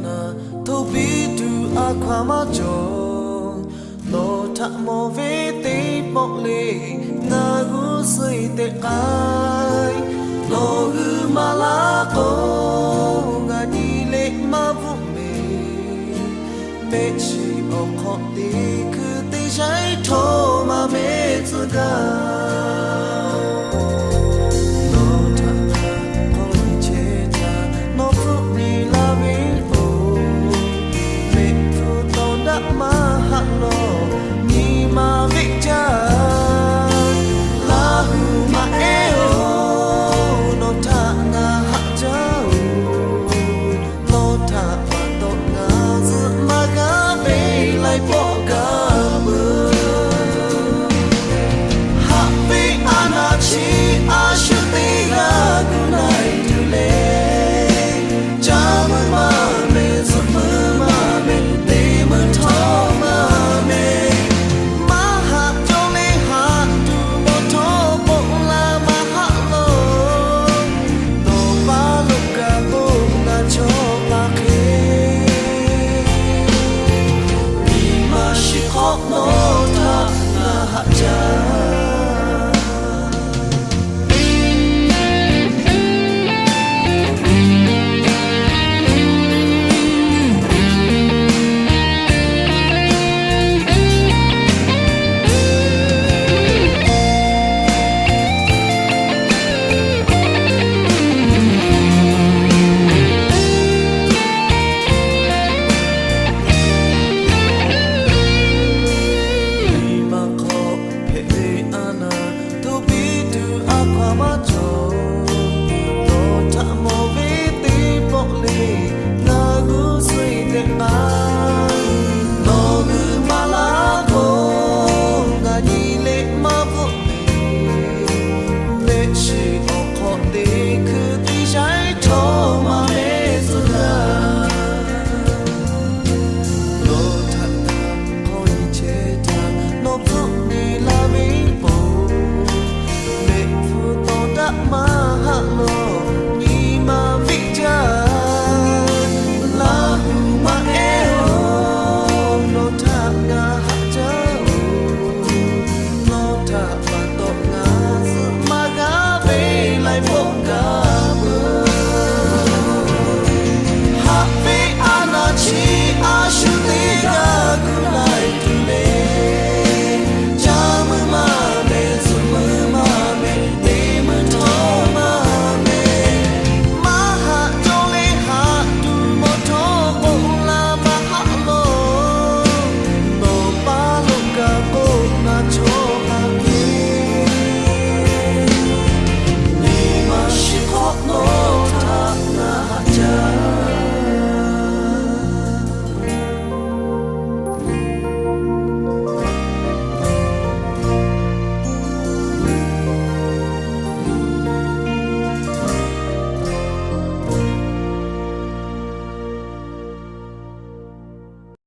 naˍ, hto piˇ tuˬ a hkaw-anˬ maˇ cawˬ. Nawˬ htaꞈ mawˬ ve teˇ pawˆ le, ngaˬ g'uˇ suhˍ-e teꞈ k'ai. Nawˬ g'uiˬ maˍ laˇ k'o, ngaˬ nyi le maˇ bvuhˆ meˍ. Mehˆ shiˍ awˬ hk'aw teˇ hkui teˇ yanˇ htawˇ maˇ mehˆ tcuh gaˇ. Nawˬ htaꞈ hk'aˬ k'oˆ ve chehˇ htaˇ, nawˬ hpfuhˆ nyi laˇ ve k'o, mehˆ hpu tawˇ daꞈ maˇ haˆ lawˬ, nyi ma veˆ jaˇ. Laˇ huˍ maˇ ehˉ-oˬ, nawˬ htaꞈ ngaˬ haꞈ jaˇ-oˬ. Nawˬ htaꞈ